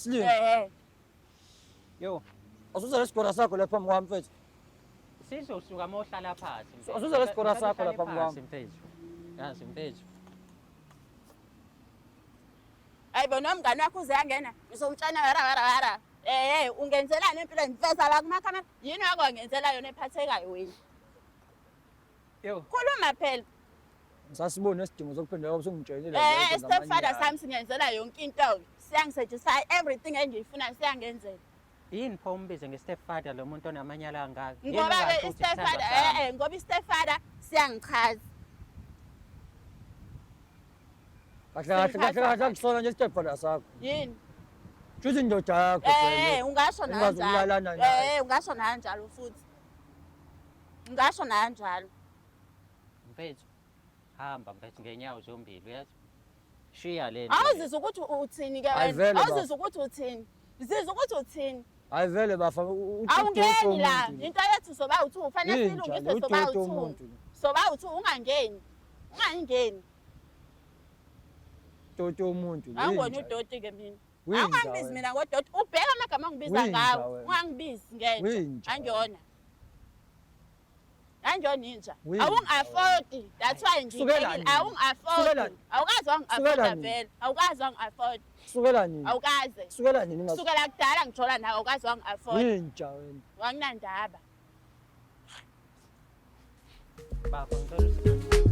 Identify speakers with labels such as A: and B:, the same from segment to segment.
A: Slim.
B: Eh.
A: Yo. Asuza lesigora sakho lapha phambi kwami mfethu.
C: Sizosuka uma uhlala phansi. mfethu.
A: Asuza lesigora
C: Ngicela
A: sakho
C: uhlale
A: lapha phambi kwami.
C: phansi, Mfethu. Yazi mfethu.
B: Hayi bo nomngane wakho uze yangena. Ngizomtshana wara wara wara. Eh eh ungenzelani empilweni mfeza la kumakhamera. Yini wakho wangenzela yona ephathekayo wena?
C: Yo.
B: Khuluma phela.
A: Ngisasibona isidingo sokuphendula ngoba usungitshelile.
B: Eh stepfather sami singenzela yonke into. Siyangisetshenziswa everything engiyifunayo siyangenzela.
C: Yini pho umbize nge-stepfather lo muntu onamanyala angaka? Yini
B: Ngoba
C: ungasho
B: ke
C: ukuthi
B: i-stepfather
C: isithandwa sami?
B: eh eh ngoba i-stepfather siyangichaza.
A: Kahle kahle kahle kahle akusona nje stepfather sakho.
B: Yini?
A: Shuthi indoda yakho.
B: Eh ungasho
A: Ungikaze
B: nakanjalo.
A: ukulalana naye.
B: Eh ungasho nakanjalo futhi. Ungasho nakanjalo.
C: Mfethu. Hamba mfethu ngenyawo zombili uyazi. Shiya le nto.
B: Awuzizwa ukuthi uthini ke
A: Hayi
B: wena?
A: vele baba.
B: Awuzizwa ukuthi uthini? Zizwa ukuthi uthini?
A: Hayi vele bafa
B: Awungeni la. Into yethu soba u-two kufanele
A: Inja
B: silungise
A: le,
B: soba
A: udoti
B: u-two.
A: womuntu lo.
B: Soba u-two ungangeni. Ungangeni.
A: Doti womuntu. lo,
B: Angibona
A: inja.
B: udoti ke mina.
A: Winja
B: Awungangibizi
A: wena.
B: mina ngodoti. Ubheka amagama angibiza
A: Winja
B: ngawo.
A: wena.
B: Ungangibizi ngenja.
A: Winja
B: Angiyona. Angiyona inja.
A: Winja
B: Awungi-affordi. That's why
A: Sukela
B: ngiyibhekile.
A: nini?
B: Awungi-affordi.
A: Sukela-
B: Awukaze
A: Sukela
B: wangi-afforda
A: nini?
B: vele. Awukaze wangi-afforda.
A: Sukela nini?
B: Awukaze.
A: Sukela nini? Ungazi-
B: Kusukela kudala ngithola nawe awukaze wangi-afforda.
A: Winja wena.
B: Wanginandaba.
C: Baba ngicela usi-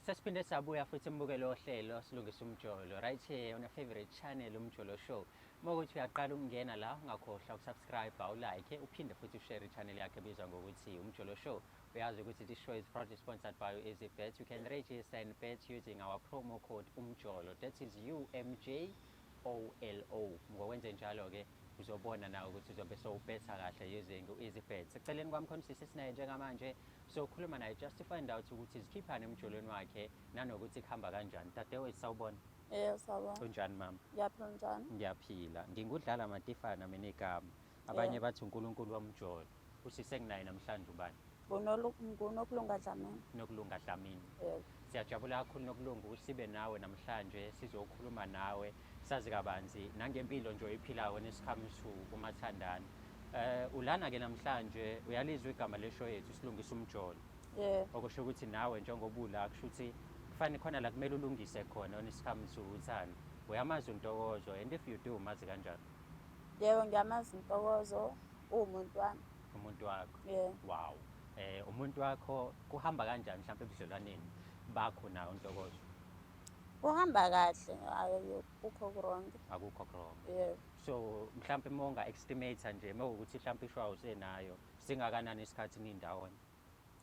C: Sesiphinde sabuya futhi imbukelo ohlelo silungisa umjolo right here on your favorite channel Umjolo Show. Uma ukuthi uyaqala ukungena la ungakhohlwa ukusubscribe, ulike, uphinde futhi ushare i-channel yakhe ebizwa ngokuthi Umjolo Show. Uyazi ukuthi this show is proudly sponsored by EasyBet. You can register and bet using our promo code Umjolo. That is U M J O L O. Ngokwenze njalo ke uzobona nawe ukuthi uzobe sowubetha kahle using u-EasyBet. Seceleni kwami khona usisi esinaye njengamanje sokhuluma naye just to find out ukuthi zikhiphani emjolweni wakhe nanokuthi kuhamba kanjani. Dadewethu sawubona.
B: Yebo sawubona.
C: Unjani mama?
B: Ngiyaphila njani?
C: Ngiyaphila. Ngingudlala Matifana mina igama. Abanye
B: Yeah.
C: bathi uNkulunkulu womjolo. Usisi enginaye namhlanje ubani?
B: Ngunokulunga Dlamini.
C: Nokulunga Dlamini.
B: Yebo.
C: Siyajabula kakhulu Nokulunga ukuthi sibe nawe namhlanje sizokhuluma nawe sazi kabanzi nangempilo nje oyiphilayo when it comes to umathandana. Ulana ke namhlanje uyalizwa igama leshow yethu silungisa umjolo.
B: Yebo.
C: Okusho ukuthi nawe njengoba ula kusho ukuthi kufanele khona la kumele ulungise khona when it comes to uthando. Uyamazi uNtokozo and if you do umazi kanjani?
B: Yebo ngiyamazi uNtokozo uwumuntu wami.
C: Umuntu wakho.
B: Yebo.
C: Wow. Umuntu wakho kuhamba kanjani mhlawumbe ebudlelwaneni bakho naye uNtokozo?
B: Kuhamba kahle, ayi kukho wrong.
C: Akukho wrong.
B: Yebo.
C: So mhlawumbe uma unga estimate nje mawukuthi mhlawumbe ishwa usenayo singakanani isikhathi nindawonye?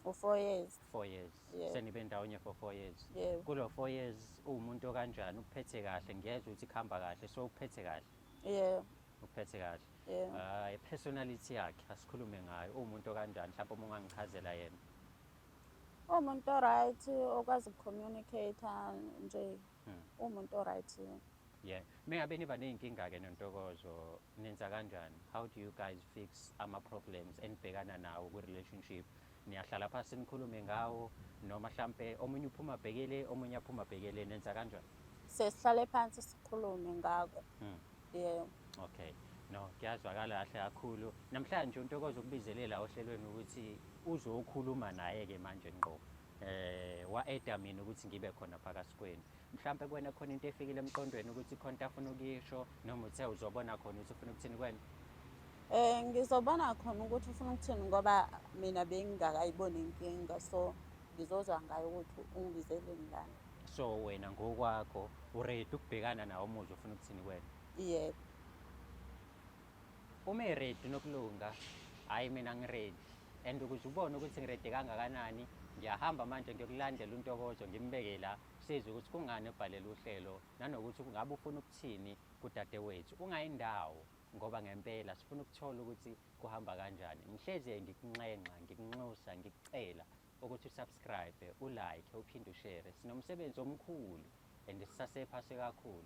B: U-4 years.
C: 4 years.
B: Yebo.
C: Senibe ndawonye for 4 years.
B: Yebo.
C: Kulo 4 years uwumuntu okanjani? Ukuphethe kahle? Ngiyezwa ukuthi kuhamba kahle. So ukuphethe kahle.
B: Yebo.
C: Ukuphethe kahle.
B: Yebo.
C: Personality yakhe asikhulume ngayo. Uwumuntu okanjani? Mhlawumbe uma ungangichazela yena.
B: Uwumuntu o-right okwazi ukucommunicate nje. Uwumuntu o-right.
C: Yeah. Mengabe niba ney'nkinga ke noNtokozo nenza kanjani? How do you guys fix ama problems enibhekana nawo ku relationship? Niyahlala phansi nikhulume ngawo noma mhlambe omunye uphuma bhekele omunye aphuma bhekele nenza kanjani?
B: Sesihlale phansi sikhulume ngako. Yebo.
C: Okay. No, kuyazwakala kahle kakhulu. Namhlanje uNtokozo ukubizelela ohlelweni ukuthi uzokhuluma naye ke manje ngqo. Wa-eda mina ukuthi ngibe khona phakathi kwenu. Mhlambe kuwena khona into efikile emqondweni ukuthi khona into afuna ukuyisho noma uthe uzobona khona ukuthi ufuna ukuthini kuwena?
B: Ngizobona khona ukuthi ufuna ukuthini ngoba mina bengingakayiboni inkinga, so ngizozwa ngayo ukuthi ungibizeleni lana.
C: So wena ngokwakho uready ukubhekana nawo umuzwa ufuna ukuthini kuwena?
B: Yebo.
C: Uma eready Nokulunga, hhayi mina ngiready. And ukuze ubone ukuthi ngiready kangakanani, ngiyahamba manje ngiyokulandela uNtokozo ngimbeke la sizwe ukuthi kungani ebhalela uhlelo nanokuthi kungabe ufuna ukuthini kudadewethu. Ungayindawo. Ngoba ngempela sifuna ukuthola ukuthi kuhamba kanjani. Ngihlezi ngikunxenxa, ngikunxusa, ngikucela ukuthi usubscribe, ulike, uphinde ushare. Sinomsebenzi omkhulu and sisasephase kakhulu.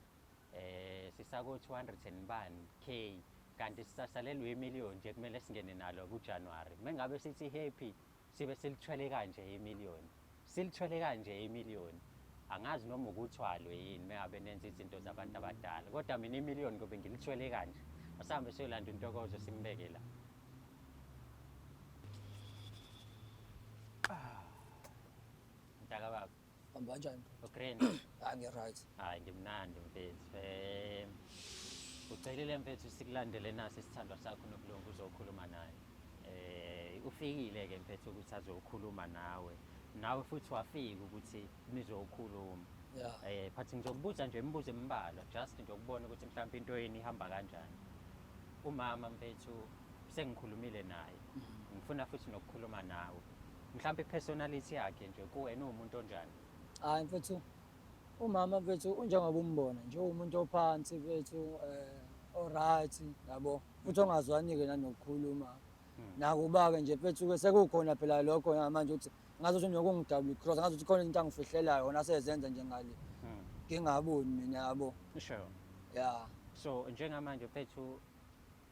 C: Sisako 200 and bani K kanti sisasalelwe imillion nje kumele singene nalo kuJanuary. Mengabe sithi happy sibe silithwele kanje imillion. Silithwele kanje imillion. Angazi noma ukuthwalwe yini mengabe nenza izinto zabantu abadala. Kodwa mina imillion ngobe ngilithwele kanje. Asambe siyolanda intokozo simbeke la. Mntaka baba.
A: Hamba kanjani?
C: Ugrand.
A: Hayi ngi-right.
C: Hayi ngimnandi mfethu. Ucelile mfethu sikulandele nasi isithandwa sakho nokulunga uzokhuluma naye. Ufikile ke mfethu ukuthi azokhuluma nawe. Nawe futhi wafika ukuthi nizokhuluma.
A: Yeah.
C: But ngizokubuza nje imibuzo embalwa just nje ukubona ukuthi mhlawumbe into yeni ihamba kanjani. Umama mfethu sengikhulumile naye. Ngifuna futhi nokukhuluma nawe. Mhlawumbe ipersonality yakhe nje kuwena uwumuntu onjani?
A: Hayi mfethu, umama mfethu unjengoba umbona nje uwumuntu ophansi mfethu, oright yabo, futhi ongazwani-ke nanokukhuluma. Nakuba-ke nje mfethu-ke sekukhona phela lokho manje ukuthi ngazuthi unokungi-double cross, ngazuthi khona into angifihlelayo yona asezenza nje ngale. Ngingaboni mina yabo.
C: Sure.
A: Yeah.
C: So njengamanje mfethu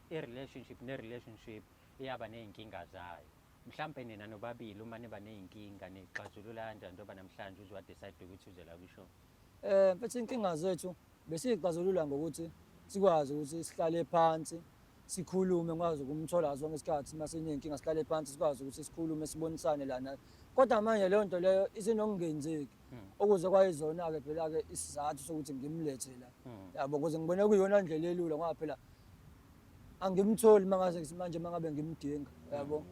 C: i-relationship ne-relationship iyaba ney'nkinga zayo. Mhlampe nina nobabili uma niba ney'nkinga nixazulula kanjani njengoba namhlanje uze wa-decide ukuthi uze la kwishow?
A: Mfethu inkinga zethu besiyixazulula ngokuthi sikwazi ukuthi sihlale phansi sikhulume, ngikwazi ukumthola sonke isikhathi uma siney'nkinga sihlale phansi sikwazi ukuthi sikhulume sibonisane lana. Kodwa manje leyo nto leyo isinokungenzeki. Ukuze kwayizona-ke phela-ke isizathu sokuthi ngimlethe la. Yabo, ukuze ngibone kuyiyona ndlela elula ngoba phela angimtholi mangase manje mangabe ngimdinga, yabo.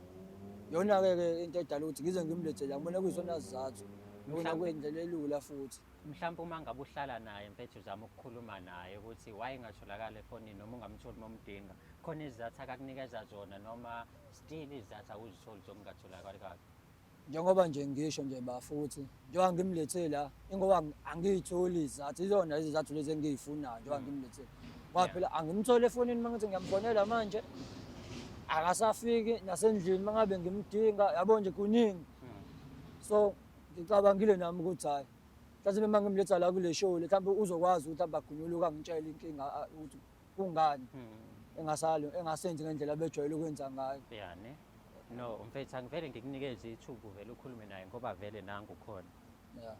A: Yona-ke ke into edala ukuthi ngize ngimlethe la, ngibone kuyisona sizathu. Ngibona kuyindlela elula futhi.
C: Mhlawumbe uma ngabe uhlala naye mfethu uzama ukukhuluma naye ukuthi why engatholakali efonini noma ungamtholi uma umdinga, khona izizathu akakunikeza zona noma still izizathu awuzitholi zokungatholakali kwakhe?
A: Njengoba nje ngisho nje bafo ukuthi njengoba ngimlethe la ingoba angiyitholi izizathu, izona izizathu lezi engiyifunayo njengoba ngimlethe. Ngoba phela angimtholi efonini uma ngithi ngiyamfonela manje, akasafiki nasendlini uma ngabe ngimdinga, yabo nje kuningi. So ngicabangile nami ukuthi hhayi mhlawumbe uma ngimletha la kule show le mhlawumbe uzokwazi ukuthi mhlawumbe agunyuluke angitshele inkinga ukuthi kungani engasalo engasenzi ngendlela abejwayele ukwenza ngayo.
C: Yeah, ne? No, mfethu angivele ngikunikeze ithuba uvele ukhulume naye ngoba vele nangu khona.
A: Yeah.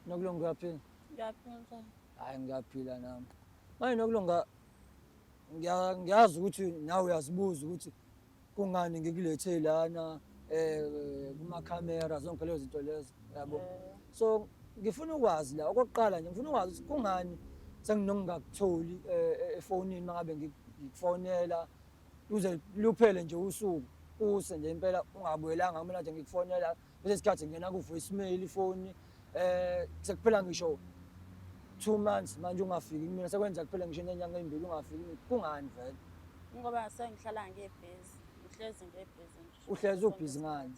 A: Nokulunga uyaphila?
B: Ngiyaphila.
A: Hayi ngiyaphila nami. Manje Nokulunga ngiyazi ukuthi nawe uyazibuza ukuthi kungani ngikulethe lana kumakhamera zonke lezo zinto lezo yabo. So ngifuna ukwazi la okokuqala nje ngifuna ukwazi ukuthi kungani senginokungakutholi efonini mangabe ngikufonela uze luphele nje usuku use nje impela ungabuyelanga kumina nje ngikufonela bese isikhathi ngena ku voicemail ifoni sekuphela ngisho 2 months manje ungafiki kumina sekwenza kuphela ngisho inyanga ezimbili ungafiki kumina. Kungani vele?
B: Ngoba sengihlala ngebhizi, ngihlezi ngebhizi nje.
A: Uhlezi ubhizi ngani?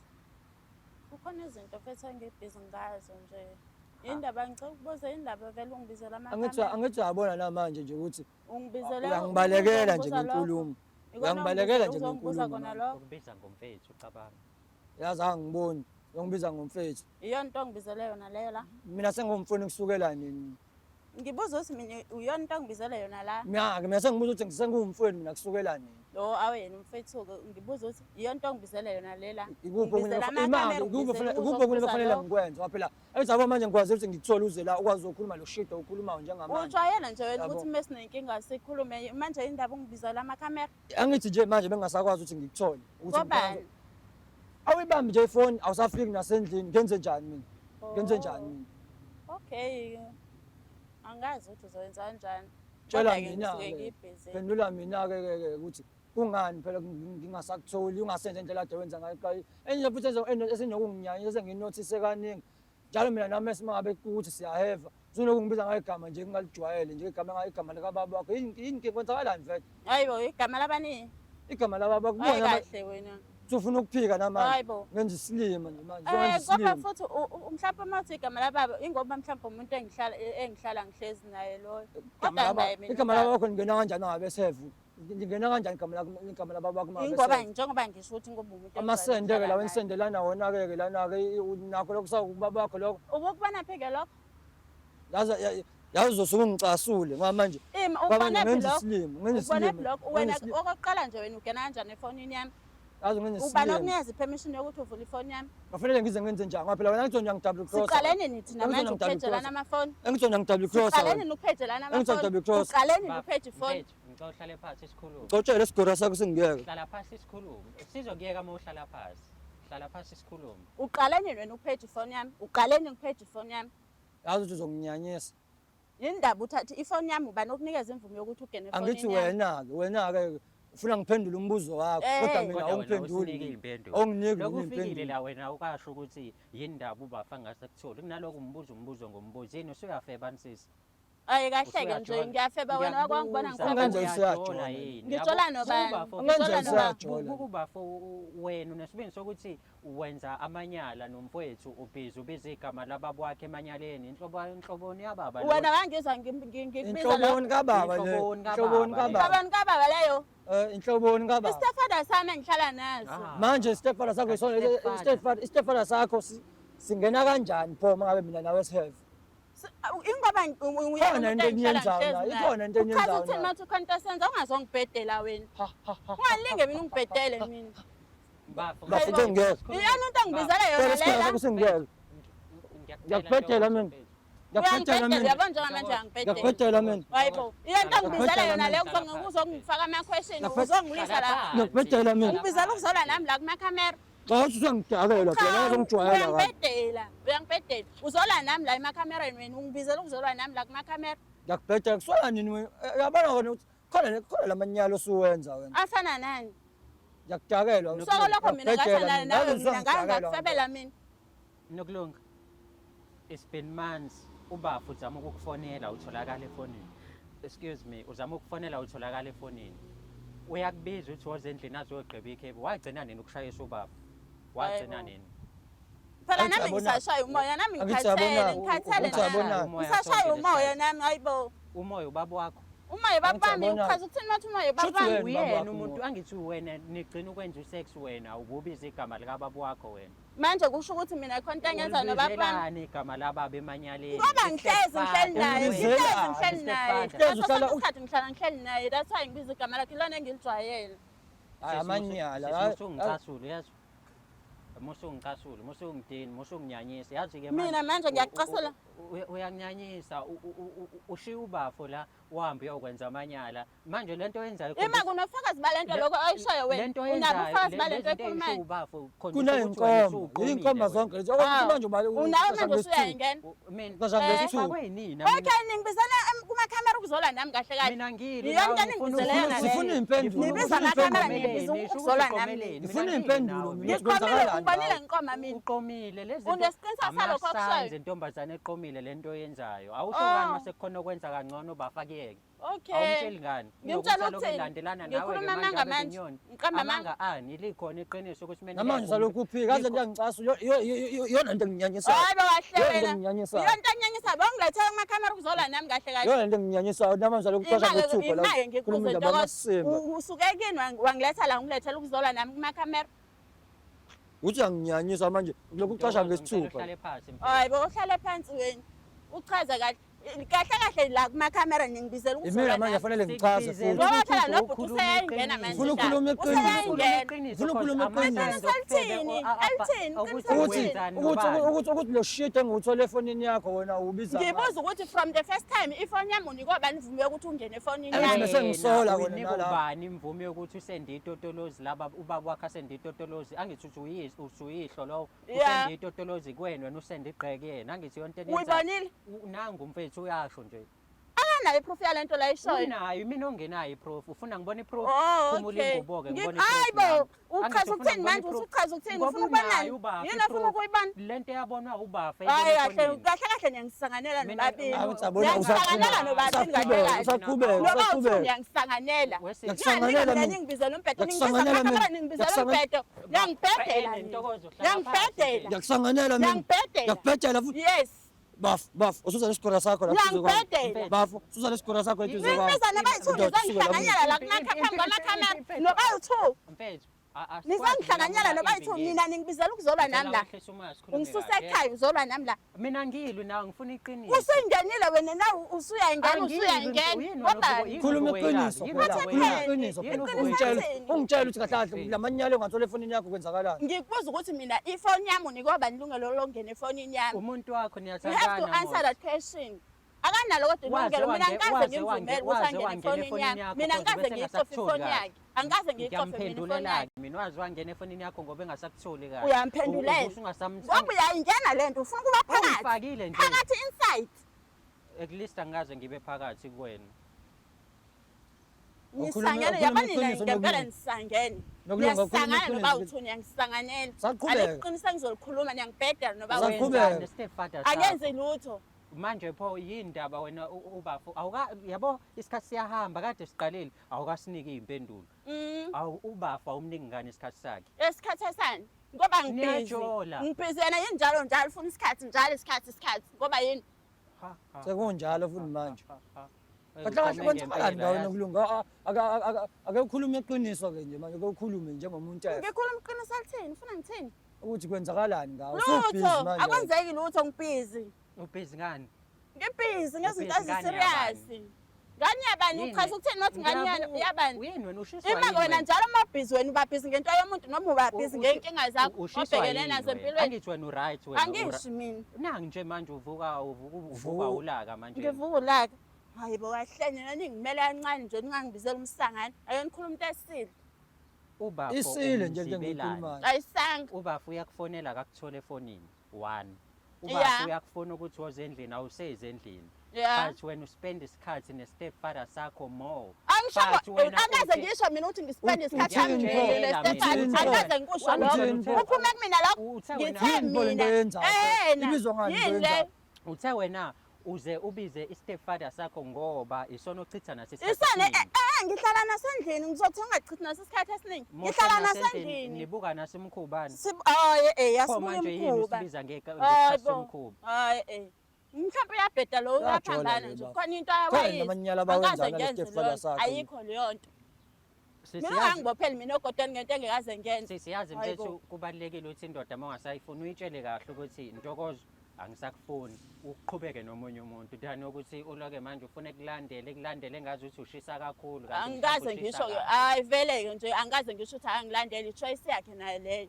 B: Kukhona izinto futhi engibhizi ngazo nje. Indaba ngicela ukubuza indaba vele ungibizela
A: Angithi
B: amakhamera.
A: angithi uyabona namanje nje ukuthi
B: Ungibizela
A: uyangibalekela nje
B: uzongibuza lokho.
A: ngenkulumo.
B: Ikona
A: Uyangibalekela nje
B: uzongibuza
A: ngenkulumo
B: kona
A: manje.
B: lokho.
C: Ukubiza ngomfethu ucabanga.
A: Yazi angiboni, uyongibiza ngomfethu.
B: Iyona into ongibizele yona leyo la.
A: Mina sengumfuni kusukela nini?
B: Ngibuza ukuthi mina uyona into ongibizele yona la.
A: Mina mina sengibuza ukuthi ngisengumfweni mina kusukela nini?
B: Lo awena umfethu-ke ngibuza ukuthi iyona into ongibizele yona le la.
A: Ikuphi okunye
B: Ungibizela
A: imali,
B: amakhamera,
A: ikuphi
B: ungibizela
A: okunye ikuphi okunye
B: ukuzobuza
A: kufanele
B: lokho.
A: ngikwenze ngoba phela angithi yabo manje ngikwazi ukuthi ngikuthole uze la ukwazi ukukhuluma lo shit okhulumayo njengamanje.
B: Ujwayele nje wena
A: Yabo.
B: ukuthi uma sinenkinga sikhulume manje indaba ungibizela amakhamera.
A: Angithi nje manje bengingasakwazi ukuthi ngikuthole ukuthi
B: Ngobani?
A: Awuyibambi nje ifoni awusafiki nasendlini ngenze njani mina? Ngenze njani mina?
B: Okay. Angazi ukuthi uzoyenza kanjani.
A: Tshela
B: Kodwa-ke
A: mina
B: ngisuke
A: ke.
B: ngibhizi.
A: Phendula mina ke ke ke ukuthi kungani phela ngingasakutholi ungasenze indlela ade wenza ngayo kuqala. Enye futhi esinokunginyanyisa esenginothise kaningi. Njalo mina nami esingabe ukuthi siyaheva. Usunokungibiza ngegama nje ngingalijwayele nje igama igama likababa wakho. Yini yini kwenzakalani vele?
B: Hayibo igama labani?
A: Igama lababa
B: Hayi
A: kubona
B: kahle wena.
A: usufuna ukuphika namanje.
B: Hayibo.
A: Ngenza isilima nje manje.
B: Eh
A: Uzowenza
B: kodwa
A: isilima.
B: futhi mhlawumbe uma uthi igama lababa ingoba mhlawumbe umuntu engihlala engihlala ngihlezi naye loyo.
A: Igama
B: Kodwa
A: laba
B: naye mina
A: igama
B: ubaba.
A: lababa wakho lingena kanjani ngabe sevu? Lingena kanjani igama lakho, igama lababa wakho uma ngabe
B: Ingoba
A: senza?
B: njengoba ngisho ukuthi ngoba umuntu
A: Amasende-ke lawa
B: naye.
A: enisendelana wona-ke ke lana-ke, nakho lokho sawubaba wakho lokho.
B: Ubukubona phi ke lokho?
A: Yazi yazi uzosuke ungicasule ngoba manje
B: Ima
A: baba
B: ukubona phi
A: ngenza
B: lokho?
A: isilimo, ngenza
B: Ukubona phi
A: isilimo.
B: lokho?
A: Ngenza
B: Wena
A: isilimo.
B: okokuqala nje wena ungena kanjani efonini yami?
A: Yazi ngenza
B: Ubani
A: isilimo.
B: okunikeza i-permission yokuthi uvule ifoni yami?
A: Ngafanele ngize ngenze njani? Ngoba phela wena angithi ngiya-double cross.
B: Siqaleni nithi namanje
A: Angizona ngidouble
B: ukuphejelana
A: cross.
B: amafoni.
A: Angithi ngiya-double cross.
B: Siqaleni nukuphejelana
A: Angizona
B: amafoni.
A: double cross.
B: Uqaleni
C: Baba,
B: nupheje ifoni.
C: mfethu, ngicela uhlale phansi sikhulume.
A: Cotshela isigora sakho singiyeke.
C: Hlala phansi sikhulume. Sizokuyeka uma uhlala phansi. Hlala phansi sikhulume.
B: Uqaleni wena ukupheja ifoni yami. Uqaleni ngipheje ifoni yami.
A: Yazi ukuthi uzonginyanyisa.
B: Yini ndaba uthathe ifoni yami ubani okunikeza imvume yokuthi ungene efonini
A: Angithi
B: yami?
A: wena-ke, wena-ke ufuna ngiphendule umbuzo wakho
B: Eh.
A: kodwa mina
C: Kodwa wena
A: awungiphenduli.
C: awusiniki iy'mpendulo.
A: Awunginiki
C: Lokhu
A: mina
C: ufikile
A: iy'mpendulo.
C: la wena ukasho ukuthi yini ndaba ubafa angasekutholi. Kunalokhu umbuzo umbuzo ngombuzo. Yini usuyafeba sisi?
B: Ayi kahle-ke nje
C: Usuyajola.
B: ngiyafeba wena wake wangibona
C: Ngiyakubuza,
B: ngifeba
A: Ungenza
B: nje.
C: uyajola
A: usuyajola.
C: yini?
B: Ngijola
C: Yabo,
B: nobani?
C: ubafo-
A: Ungenza
B: Ngijola nobani?
A: usuyajola.
C: Ubafo wena unesibindi sokuthi wenza amanyala nomfowethu ubhizi ubiza igama lababa wakhe emanyaleni. Inhlobo inhloboni yababa lo.
B: Wena wangizwa ngikubiza lokho.
A: Inhloboni kababa le.
C: Inhloboni kababa
A: Inhloboni
C: le.
A: kababa.
B: Inhloboni kababa leyo.
A: Eh, inhloboni kababa.
B: Istepfather sami engihlala naso.
C: Ah.
A: Manje stepfather sakho isona
C: Stepfather.
A: stepfather stepfather sakho singena kanjani pho uma ngabe mina nawe siheve?
B: Ingoba
A: Khona into eniyenzayo la, ikhona into eniyenzayo
B: Uchaza ukuthini
A: la.
B: manje ukhona into esenza ungazongibhedela wena.
A: Ha ha ha.
B: Ungalinge mina ungibhedele mina.
C: Bafo,
A: Bafo,
C: ngicela
A: ngeke.
C: sikhulume.
B: Iyona into engibizela
A: Cela
B: yona
A: isigora
B: lela.
A: sakho singiyeke. Ngiyakubhedela mina. Ngiyakubhedela
B: Uyangibhedela
A: mina.
B: uyabona njengamanje uyangibhedela.
A: Ngiyakubhedela mina.
B: Hayibo, iyo nto engibizela
A: Ngiyakubhedela
B: yona
A: mina.
B: leyo uzongifaka ama-question, uzongilwisa la.
A: Ngiyakubhedela mina.
B: Ungibizela ukuzola nami la kumakhamera.
A: Cha uthi usangidakela phela
B: Cha,
A: uzongijwayela kabi.
B: uyangibhedela, uyangibhedela. Uzola nami la emakhamereni wena, ungibizela ukuzola nami la kumakhamera.
A: Ngiyakubhedela kuswela nini wena? Uyabona wena ukuthi khona khona lamanyala osuwenza wena.
B: Afana nani?
A: Ngiyakudakelwa.
B: Soko lokho mina
A: Ngiyakubhedela
B: ngahlangana
A: mina.
B: nawe
A: Yazi
B: mina ngake
A: usangidakela
B: ngakufebela mina.
C: Nokulunga. It's been months ubafu uzama ukukufonela utholakala efonini. Excuse me, uzama ukufonela utholakala efonini. Uyakubiza uthi woze endlini azogqiba ikhefu. Wagcina nini ukushayisa ubafu? Wagcina
B: Hayibo.
C: nini?
B: Phela
A: Angithi
B: nami
A: yabona-
B: ngisashaya umoya, nami
A: Angithi
B: ngikhathele,
A: yabona-
B: ngikhathele
A: Angithi
B: nami.
A: yabona-
B: Ngisashaya umoya nami, hayibo.
C: Umoya ubaba wakho.
B: Umoya
A: Angithi
B: babami,
A: yabona-
B: uchaza ukuthini mathi umoya
A: Shuthi
B: babami?
A: wena ubaba
C: Uyena
A: wakho
C: umuntu
A: umoya.
C: angithi wena nigcina ukwenza usex wena ububiza igama likababa wakho wena.
B: Manje kusho ukuthi mina khona into engenza nobaba wami.
C: Ulibizelani igama lababa emanyaleni?
B: Ngoba ngihlezi ngihleli naye,
A: Ulibizelani?
B: ngihlezi ngihleli naye.
A: Uhlezi
B: Ngaso
A: uhlala-
B: sonke isikhathi ngihlala ngihleli naye. That's why ngibiza igama lakhe, ilona engilijwayele.
A: Hayi amanyala.
C: Usungicasula yazi. Musungicasula, musungidini, musunginyanyisa. Yazi ke
B: Mina manje ngiyakucasula.
C: Uyanginyanyisa, ushiya ubafo la uhambe uyokwenza amanyala. Manje lento oyenzayo
B: Ima kunofakazi balento lokho oyishoyo wena.
C: lento
B: Unabo ubufakazi balento oyikhulumayo.
C: ubafo
A: Kuneyinkomba, iy'nkomba zonke lezi. Okokuthi manje ubale
B: Unawe manje usuyayingena.
C: Mina
A: Uqasha
B: Eh.
A: ngesithupha.
C: kweyinina.
B: Okay, ningibizela kumakhamera ukuzola nami kahle kahle.
C: Mina ngilo.
B: Yiyo into eningibizele yona leyo.
A: Sifuna iy'mpendulo.
B: Nibiza amakhamera nibiza ukuzola nami.
A: Ngifuna iy'mpendulo mina.
B: Ngiqomile,
A: Kwenzakalani
B: ungibonile
A: ngawe?
B: ngiqoma mina.
C: Uqomile lezi
B: Unesiqiniseko salokho okushoyo?
C: intombazane eqomile lento oyenzayo. Awusho
B: Oh.
C: ngani mase kukhona okwenza kangcono bafakiyeke.
B: Okay.
C: Awumtsheli ngani?
B: Ngimtshela
C: Kunokuthi
B: ukuthini?
C: landelana nawe ke
B: Ngikhuluma
C: manje
B: amanga
C: abe
B: manje.
C: inyoni.
B: Ngiqamba amanga.
C: Amanga ani likhona iqiniso ukuthi mina
A: Namanje usalokhu uphika kaze into yangicasa iyona into enginyanyisayo.
B: Hayi bo kahle
A: Iyona into
B: wena.
A: enginyanyisayo.
B: Iyona into enginyanyisayo. Bongilethela kumakhamera ukuzola nami kahle kahle.
A: Iyona into enginyanyisayo namanje usalokhu ucasha ngethupha la.
B: Imake ngikubuze
A: Khuluma indaba
B: Ntokozo.
A: yamasimba.
B: Usuke kini wangiletha la ungilethela ukuzola nami kumakhamera.
A: Uthi uyanginyanyisa manje lokhu ucasha ngesithupha.
C: Uhlale phansi. mfethu.
B: Hayi bo uhlale phansi wena. Uchaze kahle. Kahle kahle la kumakhamera ningibizela
A: Imina
B: ukuzola
A: manje
B: nami.
A: fanele ngichaze
C: Sikubizela
A: futhi.
B: Ngoba phela
C: ukuthi
B: nobhuti
C: ukhuluma
B: useyayingena
C: iqiniso.
B: manje.
A: Ufuna ukukhuluma iqiniso.
B: Useyayingena.
A: Ufuna ukukhuluma iqiniso.
B: Elithini? Elithini?
A: Ukuthi ukuthi ukuthi ukuthi lo shit engiwuthole efonini yakho wena ubiza.
B: Ngibuza ukuthi from the first time ifoni yami unikwa bani imvume yokuthi ungene efonini
A: Mina
B: yami.
A: sengisola wena
C: uyinika
A: nalapho.
C: ubani imvume yokuthi usende itotolozi laba ubaba wakho asende itotolozi angithi uthi usuyihlo lowo
B: Yeah.
C: usende itotolozi kuwena wena usende igqeke yena angithi yonke into eniyenzayo.
B: Uyibonile?
C: Nangu mfethu uyasho nje
B: Akanayo iproof yale nto la ishoyo.
C: unayo mina ongenayo iproof ufuna ngibone iproof
B: Oh,
C: khumula
B: okay.
C: ingubo-ke ngibone
B: Hayi
C: iproof
B: bo,
C: yami.
B: uchaza
C: Angithi ufuna
B: ukuthini
C: ngibone
B: manje?
C: iproof?
B: Usuchaza ukuthini?
C: Ngoba
B: Ufuna ukubonani?
C: unayo ubafa
B: Yini ofuna
C: iproof.
B: ukuyibona?
C: Lento eyabonwa ubafa
B: Hayi
C: eyibona
B: kahle
C: efonini.
B: kahle kahle niyangisanganela
C: Mina-
B: nobabili.
A: Hawu, uthi yabona,
B: Niyangisanganela nobabili kahle kahle.
A: Usaqhubeka,
B: Noba uthi
A: usaqhubeka.
B: niyangisanganela.
A: Ngiyakusanganela mina.
B: Ningibizela umbhedo, ngingibiza
A: Ngiyakusanganela mina.
B: amakhamera ningibizela umbhedo. Niyangibhedela.
C: Eh, Ntokozo, hlala
B: Niyangibhedela.
A: Ngiyakusanganela mina.
B: Niyangibhedela.
A: Ngiyakubhedela futhi.
B: Yes.
A: Bafo, bafo, usuza lesigora sakho la eduze kwami.
B: Uyangibhedela.
A: Bafo, suza lesigora sakho eduze kwami.
B: Ningibiza nobayi-two
A: Ndoda, suka la
B: nizongihlanganyela la phambi kwamakhamera nobayi-two.
C: Mfethu,
B: Nizongihlanganyela nobayi-two nina ningibizela ukuzolwa nami la. Ungisusa ekhaya uzolwa nami la.
C: Mina ngilwi nawe ngifuna iqiniso.
B: Usungenile wena nawe usuyangena
C: Angilwi,
B: usuyangena.
C: yini wena
B: Ngobani?
C: yini
A: Khuluma
C: uvuka
A: iqiniso
C: yini
A: phela,
C: uvuka
A: khuluma
C: yini?
A: iqiniso
C: Yini
A: phela.
C: uvuka
A: Ungitshela,
B: yini?
A: ungitshela ukuthi kahle kahle lamanyala ongathola efonini yakho kwenzakalani.
B: Ngikubuza ukuthi mina ifoni yami unikwa bani ilungelo lokungena efonini yami?
C: Umuntu wakho
B: You have to
C: niyathandana
B: answer
C: mos.
B: that question. Akanalo kodwa
C: Waze
B: ilungelo mina
C: wange-
B: angikaze
C: waze
B: ngimvumele
C: wange-
B: ukuthi
C: waze
B: angene
C: wangena
B: efonini
C: efonini
B: yami.
C: yakho
B: Mina
C: cause
B: angikaze
C: bese
B: ngiyicofe
C: engasakutholi
B: ifoni
C: kahle.
B: yakhe. Angikaze ngiyicofe mina ifoni
C: Ngiyamphendulela
B: yakhe.
C: ke mina wazi wangena efonini yakho ngoba engasakutholi kahle.
B: Uyamphendulela. Ngoba uyayingena le nto ufuna ukuba phakathi.
C: Ungifakile nje.
B: Phakathi inside.
C: At least angikaze ngibe phakathi kuwena.
A: Ukhuluma-
B: Nisangene
A: ukhuluma
B: yabona nina
A: iqiniso
B: ngempela
A: Nokulunga.
B: nisangene.
A: Nokulunga, ukhuluma
B: Niyasanganela
A: iqiniso.
B: noba uthuni niyangisanganela.
A: Saqhubeka.
B: Alikho iqiniso engizolikhuluma niyangibhedela noba
A: Saqhubeka.
B: wena.
C: Wenzani stepfather sakho?
B: Angenzi lutho.
C: Manje pho yini ndaba wena ubafo awuka yabo isikhathi siyahamba kade siqalile awukasiniki izimpendulo. Awu ubafo awumniki ngani isikhathi sakhe.
B: Esikhathi esani ngoba ngibhizi.
C: Niyajola.
B: Ngibhizi yena yini njalo njalo ufuna isikhathi njalo isikhathi isikhathi ngoba yini?
C: Ha, ha,
A: Sekunjalo futhi manje.
C: ha, ha.
A: Kahle kahle
C: Uqome
A: kwenzakalani
C: ngempela,
A: ngawe
C: yazi.
A: Nokulunga? Ake ukhulume iqiniso ke nje manje, ake ukhulume njengomuntu
B: Ngikhuluma iqiniso elithini? Ufuna ngithini?
A: ukuthi kwenzakalani ngawe. Usubhizi
B: Lutho,
A: manje.
B: akwenzeki lutho ngibhizi.
C: Ubhizi ngani?
B: Ngibhizi ngezinto
C: Ubhizi ngani
B: ezi-serious. Ngani yabani?
C: Yini?
B: Uchaza ukuthini nothi ngani yabani?
C: Yini wena ushiswa
B: Ima
C: yini
B: wena njalo uma ubhizi wena uba bhizi ngento yomuntu noma uba bhizi ngey'nkinga zakho
C: Ushiswa
B: obhekene
C: yini
B: nazo
C: wena?
B: empilweni.
C: Angithi wena uright wena.
B: Angishi mina.
C: Nangi nje manje uvuka uvuka uvuka
A: Vuka.
C: ulaka manje.
B: Ngivuka ulaka. Hayi bo kahle nina ningimele kancane nje ningangibizela umsangano. Ake nikhulume into esile.
C: Ubafo
A: Isile nje lento
C: umzibelani.
A: engiyikhulumayo.
B: Ayisanga.
C: Ubafo uyakufonela akakuthole efonini. One.
B: Yeah.
C: Ubafo uyakufona ukuthi woze endlini awusezi endlini.
B: Yeah.
C: But wena uspend isikhathi ne-stepfather sakho more.
B: Angisho
C: But wena
B: angikaze
C: uthi-
B: ngisho mina ukuthi ngispende isikhathi sami
A: Uthini
B: nje
A: pho?
B: nestefani.
A: Uthini pho?
B: Angikaze ngikusho
C: Uthini
B: lokho.
C: pho?
B: Uphume kumina lokho.
C: Uthe wena-
B: Ngithe
A: Yini pho lento
B: mina.
A: oyenzayo?
B: Ena.
A: Ibizwa ngani lento
B: Yini le?
A: oyenzayo?
C: Uthe wena uze ubize i-stepfather sakho ngoba isona ochitha naso isikhathi
B: Isane
C: esiningi.
B: ngihlala nasendlini ngizothi ungachithi naso isikhathi esiningi.
C: Muhle
B: Ngihlala
C: nasendlini,
B: nasendlini.
C: Nibuka nasemkhubani.
B: Hayi eh
C: Pho
B: yasibuka
C: manje yini
B: imkhuba.
C: usibiza
B: Hayi
C: ngesikhathi
B: bo.
C: somkhuba?
B: Hayi eh. Mhlawumbe uyabheda lo
A: Uyajola
B: uyaphambana
A: nje
B: nje.
A: baba.
B: Khona into
A: Khona
B: awayenza.
A: namanyala abawenzayo
B: Angikaze
A: nale
B: ngenze
A: stepfather
B: leyo nto.
A: sakho.
B: Ayikho leyo nto.
C: Sisi,
B: Mina
C: yazi-
B: ungangibopheli mina ogodweni ngento engekaze ngenze.
C: Sisi yazi
B: Hayi bo.
C: mfethu kubalulekile ukuthi indoda uma ungasayifuni uyitshele kahle ukuthi ntokozo angisakufuni uqhubeke nomunye umuntu than ukuthi uloke manje ufune kulandele kulandele engazi ukuthi ushisa kakhulu kanti
B: Angikaze
C: mhlawumbe ushisa
B: ngisho ke
C: kahle.
B: hayi vele ke nje angikaze ngisho ukuthi angilandele i-choice yakhe nayo leyo.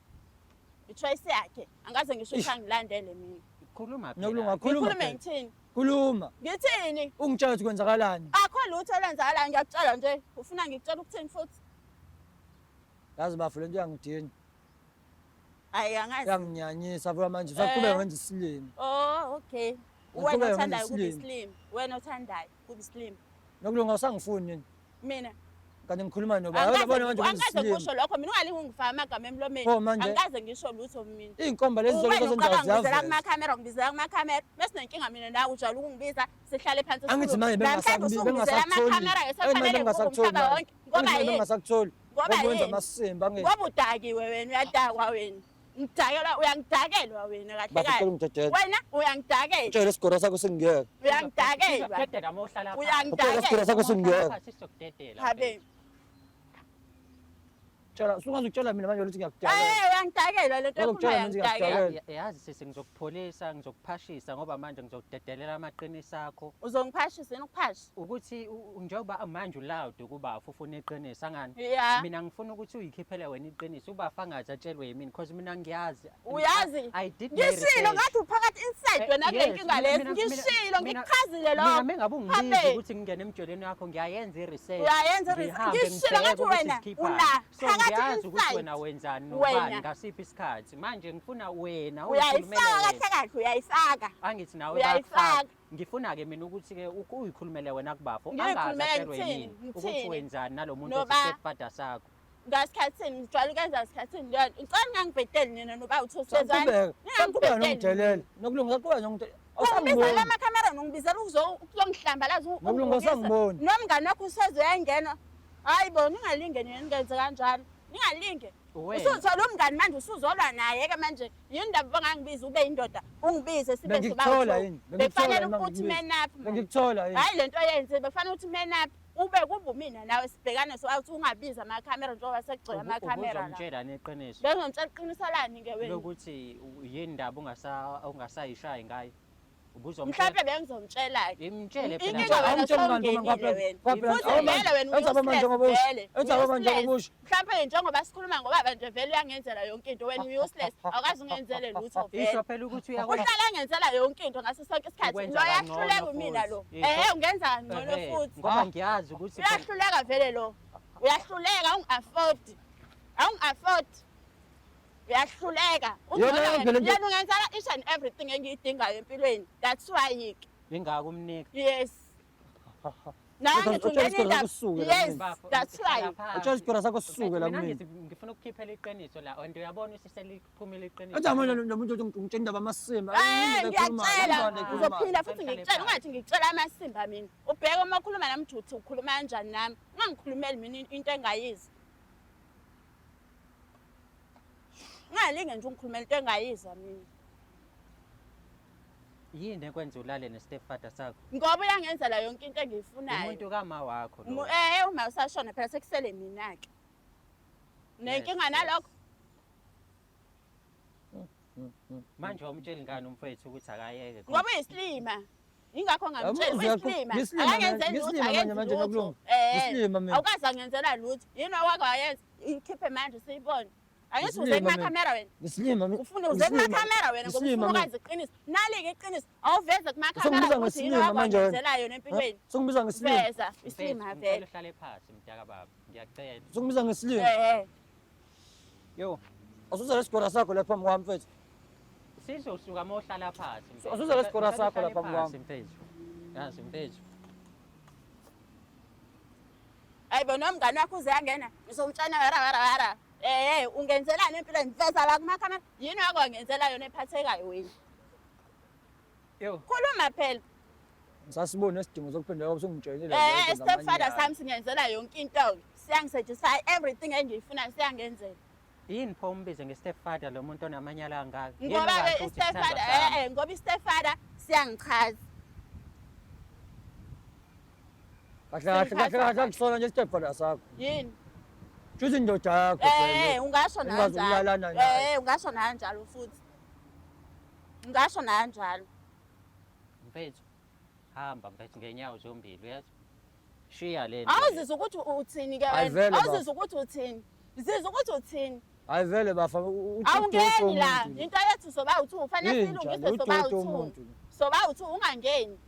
B: I-choice yakhe angikaze ngisho ukuthi angilandele mina.
C: Khuluma phela.
A: Nokulunga khuluma.
B: Ngikhulume
A: phela.
B: ngithini?
A: Khuluma.
B: Ngithini?
A: Ungitshela ukuthi kwenzakalani.
B: Akho lutho olwenzakalayo ngiyakutshela nje. Ufuna ngikutshela ukuthini futhi?
A: Yazi bafo lento iyangidina.
B: Hayi angazi.
A: Iyanginyanyisa futhi manje usaqhubeka wenza isilima.
B: Oh, okay.
A: Ngaqhubeka
B: Wena
A: ngenza
B: othandayo kuba
A: isilima.
B: isilima. Wena othandayo kuba isilima.
A: Nokulunga usangifuni yini?
B: Mina
A: Kanti ngikhuluma noba yabona manje wenza
B: angikaze
A: isilima.
B: ngisho lokho mina ungalingi ungifaka amagama emlomeni.
A: Pho manje-
B: Angikaze ngisho lutho mina.
A: Iy'nkomba lezi
B: Wena
A: zonke
B: uqala
A: ezenzayo
B: ngibizela
A: ziyaveza.
B: kumakhamera ngibizela kumakhamera besinenkinga mina nawe ujwayele ukungibiza sihlale phansi
A: Angithi
B: sikhulume.
A: manje
B: Namhlanje usungibizela
A: bengasakutholi.
B: amakhamera ngesafanele
A: Bengasakutholi
B: umhlaba wonke ngoba
A: manje.
B: yini
A: Bengasakutholi.
B: Ngoba
A: Ngoba wenza
B: yini?
A: amasimba angithi.
B: Ngoba udakiwe wena uyadakwa wena. Ngidakelwa uyangidakelwa wena kahle
A: Bafo,
B: kahle.
A: cela ungidedele.
B: Wena uyangidakelwa.
A: Tshela isigora sakho singiyeke.
B: Uyangidakelwa.
C: Sizokudedela uma uhlala phansi.
A: Uyangidakelwa. Isigora sakho singiyeke.
C: Uma uhlala phansi, sizokudedela.
B: Habe.
A: Tshela, usungaze ukutshela mina manje ukuthi ngiyakudakela.
B: Eh uyangidakelwa lento
A: Ngizokutshela
B: ekhuluma
A: mina ukuthi
B: uyangidakelwa.
A: ngiyakudakela.
C: Yazi sisi ngizokupholisa, ngizokuphashisa ngoba manje ngizokudedelela amaqiniso akho.
B: Uzongiphashisa yini ukuphasha?
C: Ukuthi njengoba manje uloud ukubafa ufuna iqiniso angani?
B: Yeah.
C: Mina ngifuna ukuthi uyikhiphele wena iqiniso ubafa angaze atshelwe yimina because mina ngiyazi.
B: Uyazi?
C: I did my
B: Ngishilo
C: research.
B: ngathi uphakathi inside wena kule
C: Yes,
B: nkinga
C: mina-
B: lezi. Ngishilo ngikuchazile
C: Mina
B: lokho.
C: mengabe ungibiza
B: Habe.
C: ukuthi ngingene emjolweni wakho ngiyayenza i-research.
B: Uyayenza i-research.
C: Ngihambe
B: Ngishilo
C: ngibheke
B: ngathi
C: ukuthi
B: wena
C: sikhiphani.
B: ula
C: So
B: phakathi
C: ngiyazi ukuthi
B: inside.
C: wena wenzani
B: Wena.
C: nobani ngasiphi isikhathi. Manje ngifuna wena uyikhulumele
B: Uyayifaka
C: wena.
B: kahle kahle uyayifaka.
C: Angithi nawe
B: Uyayifaka.
C: bayakufaka. Ngifuna-ke mina ukuthi-ke uyikhulumele wena kubafo
B: Ngiyikhulumele
C: angaze atshelwe
B: ngithini?
C: yimina ukuthi
B: Ngithini?
C: wenzani nalo muntu
B: Noba-
C: osistepfather sakho.
B: Ngasikhathini ngijwayele ukwenza sikhathini leyo nto. Ngicela ningangibhedeli nina noba uthi usezani.
A: Saqhubeka. Saqhubeka
B: Ningangibhedeli.
A: nokungithelele. Nokulunga saqhubeka nokungithelele.
B: Ungibizela
A: Awusangiboni.
B: amakhamera nongibizela ukuzongihlambalaza
A: Nokulunga
B: ungibukisa.
A: awusangiboni.
B: Nomngane wakho useze uyangena. Hayi bo ningalinge nina ningenze kanjalo. Ningalinge.
C: Uwena.
B: Usuthola umngani manje usuzolwa naye ke manje yini ndaba bangangibiza ube indoda ungibize sibe
A: Bengikuthola yini? Bengikuthola
B: Bekufanele
A: yini uma
B: ukuthi
A: ngikubiza?
B: man up. man.
A: Bengikuthola yini?
B: Hayi lento yenze befanele ukuthi man up ube kube umina nawe sibhekane so awuthi ungabiza amakhamera njengoba sekugcwele amakhamera la.
C: Ubuzomtshela neqiniso
B: Bengizomtshela iqiniso lani ke wena?
C: lokuthi yini ndaba ungasayishayi ngayo. Ubuzomtshela.
B: Mhlawumbe bengizomtshela-ke.
C: Imtshele phela.
B: Inkinga wena
A: Awumtsheli ngani
B: sewungenile
A: ngoba
B: wena.
A: kwaphela-
B: Futhi
A: awuma-
B: vele wena
A: enza abamanje
B: useless
A: ngoba usho.
B: vele.
A: Enza abamanje
B: Useless.
A: ngoba usho.
B: Mhlawumbe njengoba sikhuluma ngobaba nje vele uyangenzela yonke into wena useless awukaze ungenzele lutho vele.
C: Isho phela ukuthi uyakwenza.
B: Uhlala engenzela yonke into ngaso sonke isikhathi.
C: Ukwenza
B: Lo uyahluleka
C: kangcono
B: umina lo.
C: futhi. Isho-
B: Ehhe ungenza kangcono
C: Ehhe,
B: futhi.
C: Ngoba ngiyazi ukuthi phela-
B: Uyahluleka vele lo. Uyahluleka awungi-afford. Awungi-afford. Uyahluleka.
A: Yona
B: Ungcono
A: yonke
B: wena.
A: lento-
B: Yena ungenzela each and everything engiyidingayo empilweni. That's why ke.
C: Ingako umnika.
B: Yes. Nawe
A: Utshela
B: ngithi ungena
A: isikole
B: indaba.
A: kusuke la
B: Yes,
A: kumina.
B: that's why.
A: Utshela isigora sakho sisuke la
C: Mina
A: kumina.
C: ngithi ngifuna ukukhiphela iqiniso la and uyabona ukuthi seliphumile iqiniso.
A: Enza manje lo muntu uthi ngitshela indaba amasimba.
B: Eh, ngiyakutshela ngizophinda futhi
C: Uhlale
B: ngikutshela
C: phansi.
B: ungathi ngikutshela amasimba mina. Ubheke uma ukhuluma nami uthi uthi ukhuluma kanjani nami. Ungangikhulumeli mina into engayizwa. Ungalinge nje ungikhulumela into engayizwa mina.
C: Yini ekwenza ulale ne-stepfather sakho?
B: Ngoba uyangenzela yonke into engiyifunayo.
C: Umuntu kama wakho lo.
B: Eh, uma usashona phela sekusele mina-ke. Nenkinga
C: Yes, yes.
B: nalokho?
C: Manje awumtsheli ngani umfowethu ukuthi akayeke?
B: Ngoba uyisilima. Yingakho ngamtsheli
A: Yabo,
B: uyisilima.
A: ngisilima
B: Akangenzeli
A: manje,
B: lutho,
A: ngisilima
B: akenzi
A: manje
B: lutho.
A: Nokulunga.
B: Eh,
A: Ngisilima mina.
B: awukaze angenzela lutho. Yini owake wayenza? Ikhiphe manje siyibone. Angithi uze
A: Ngisilima mina.
B: kumakhamera wena.
A: Ngisilima mina.
B: Ufuna uze
A: Ngisilima.
B: kumakhamera wena ngoba
A: Ngisilima
B: ufuna
A: mina.
B: ukwazi iqiniso. Nali-ke iqiniso. Awuveze kumakhamera
A: Usungibiza
B: ukuthi yini
A: ngesilima
B: owake
A: manje wena.
B: wangenzela yona empilweni.
A: Usungibiza ngesilima.
B: Veza,
C: Mfethu,
B: isilima
C: ngicela
B: vele.
C: uhlale phansi mntaka baba. Ngiyacela.
A: Usungibiza ngesilima.
B: Eh,
C: Yo,
A: Asuza lesigora sakho lapha phambi kwami mfethu.
C: sizosuka uma uhlala phansi. mfethu.
A: Asuza lesigora
C: Ngicela
A: sakho
C: uhlale
A: lapha phambi kwami.
C: phansi, mfethu. Yazi mfethu.
B: Hayi bo nomngani wakho uze yangena ngizomtshela wara wara wara. Eh, ungenzelani empilweni? Veza la kumakhamera. Yini owake wangenzela yona ephathekayo wena?
C: Yo,
B: Khuluma phela.
A: Ngisasibona isidingo sokuphendula ngoba usungitshelile.
B: Eh, stepfather sami singenzela yonke into. Siyangisatisfy everything engiyifunayo siyangenzela.
C: Yini pho umbize nge-stepfather lo muntu onamanyala angaka? Yini
B: Ngoba
C: ungasho
B: ke
C: ukuthi isithandwa
B: i-stepfather
C: sami?
B: ngoba i-stepfather siyangichaza.
A: Kahle kahle kahle kahle akusona nje stepfather sakho.
B: Yini?
A: Shuthi indoda yakho
B: Eh,
A: vele.
B: ungasho
A: Engikwazi
B: nakanjalo.
A: ukulalana naye.
B: Eh, ungasho nakanjalo futhi. Ungasho nakanjalo.
C: Mfethu, hamba mfethu ngenyawo zombili uyezwa? Shiya le nto.
B: Awuzizwa ukuthi uthini ke
A: Hayi
B: wena?
A: vele, baba.
B: Awuzizwa ukuthi uthini? Zizwa ukuthi uthini?
A: Hayi vele bafa uthi
B: Awungeni la. Into yethu soba u-two ufanele
A: Inja
B: siyilungise
A: le,
B: soba
A: udoti
B: u-two.
A: womuntu.
B: Soba u-two ungangeni.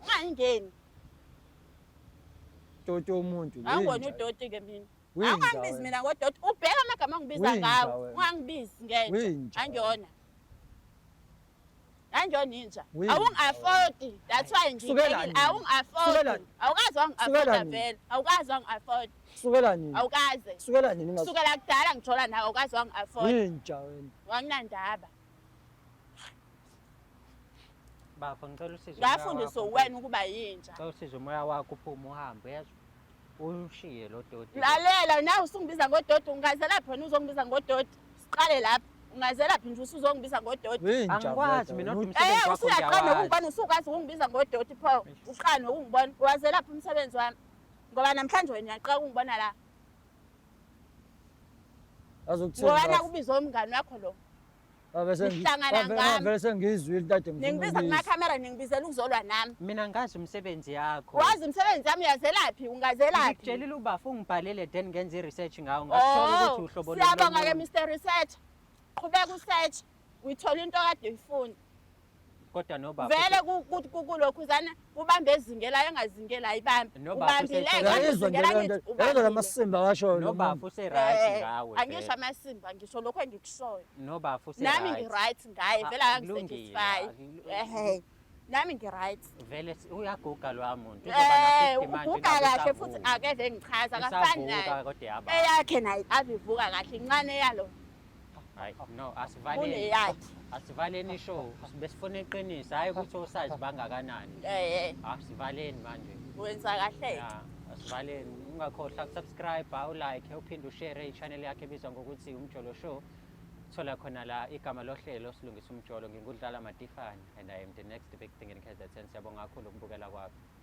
B: Ungangeni.
A: Udoti womuntu.
B: Angiboni
A: inja.
B: udoti ke mina.
A: Winja
B: Awungangibizi
A: wena.
B: mina ngodoti. Ubheka amagama angibiza
A: Winja
B: ngawo.
A: wena.
B: Ungangibizi ngenja.
A: Winja
B: Angiyona. Angiyona inja.
A: Winja
B: Awungi-afford. That's why
A: Sukela
B: ngiyibekile.
A: nini?
B: Awungi-afford.
A: Sukela nini?
B: Awukaze
A: Sukela
B: wangi-afforda
A: nini?
B: vele. Awukaze wangi-afford.
A: Sukela nini?
B: Awukaze.
A: Sukela nini ngazi?
B: Kusukela kudala ngijola nawe awukaze wangi-afford.
A: Inja wena.
B: Wanginandaba.
C: Bafo, ngicela usize umoya
B: Ngafundiswa
C: wakho,
B: uwena ukuba yinja.
C: Ngicela usize umoya wakho uphume uhambe uyezwa? Ushiye lo doti.
B: Lalela nawe usungibiza ngodoti ungazelaphi wena uzongibiza ngodoti. Siqale lapha. Ungazelaphi nje usuzongibiza ngodoti.
A: Winja.
C: Angikwazi
A: vele
C: mina
A: wena.
C: kodwa umsebenzi
B: Eh
C: wakho
B: usuyaqala
C: ngiyawazi.
B: nokungibona usukwazi ukungibizwa ngodoti pho. Uqala nokungibona. Wazelaphi umsebenzi wami? Ngoba namhlanje wena uyaqala ukungibona la.
A: Yazi ukuthini
B: Ngoba
A: bafo?
B: nakubizwa umngani wakho lo.
A: Ave
B: Nihlangana ngami.
A: Vele sengizwile kade ngifuna
B: Ningibiza
A: ukuyizwa.
B: kumakhamera ningibizela ukuzolwa nami.
C: Mina ngazi umsebenzi yakho.
B: Wazi umsebenzi wami uyazelaphi? Ungazelaphi?
C: Ngikutshelile ubafo ungibhalele then ngenza i-research ngawo ngathola
B: Oh,
C: ukuthi uhlobo
B: siyabonga ke
C: lomuntu.
B: Mr Research. Qhubeka usearch. Uyithola into kade uyifuna.
C: Kodwa nobafo
B: Vele kulokhuzana ubambe ezingelayo engazingela ayibambe.
C: Nobafo
B: Ubambile
C: usethi-
A: Uyayizwa nje
B: uzingela
A: leyo nto.
B: ngithi
A: Yayizwa
B: ubambile.
A: lamasimba awashoyo lo
C: nobafo
A: muntu.
C: use-right
B: Eh,
C: ngawe.
B: Angisho
C: vele.
B: amasimba ngisho lokho engikushoyo.
C: Nobafo
B: Nami
C: use-right.
B: ngi-right ngaye vele
C: Ah,
B: akangisatisfy.
C: kulungile.
B: Ehhe. Nami ngi-right.
C: Vele uyaguga lowa muntu. Uzoba
B: Eh,
C: na-50 manje,
B: uguga
C: ingabe
B: kahle futhi
C: usavuka.
B: akeve ngichaza akafani
C: Usavuka
B: naye.
C: kodwa yaba.
B: Eyakhe naye ave ivuka kahle incane yalo
C: Hayi, no, asivaleni.
B: kuneyakhe.
C: Asivaleni ishow. Besifuna iqiniso, hayi ukuthi osazi bangakanani.
B: Eh,
C: Asivaleni manje.
B: wenza kahle.
C: Ya, asivaleni. Ungakhohlwa ukusubscribe, ulike, uphinde ushare i-channel yakhe ebizwa ngokuthi Umjolo Show. Thola khona la igama lohlelo Silungisa Umjolo. Ngingudlala Matifane and I am the next big thing in KZN. Siyabonga kakhulu ukubukela kwakho.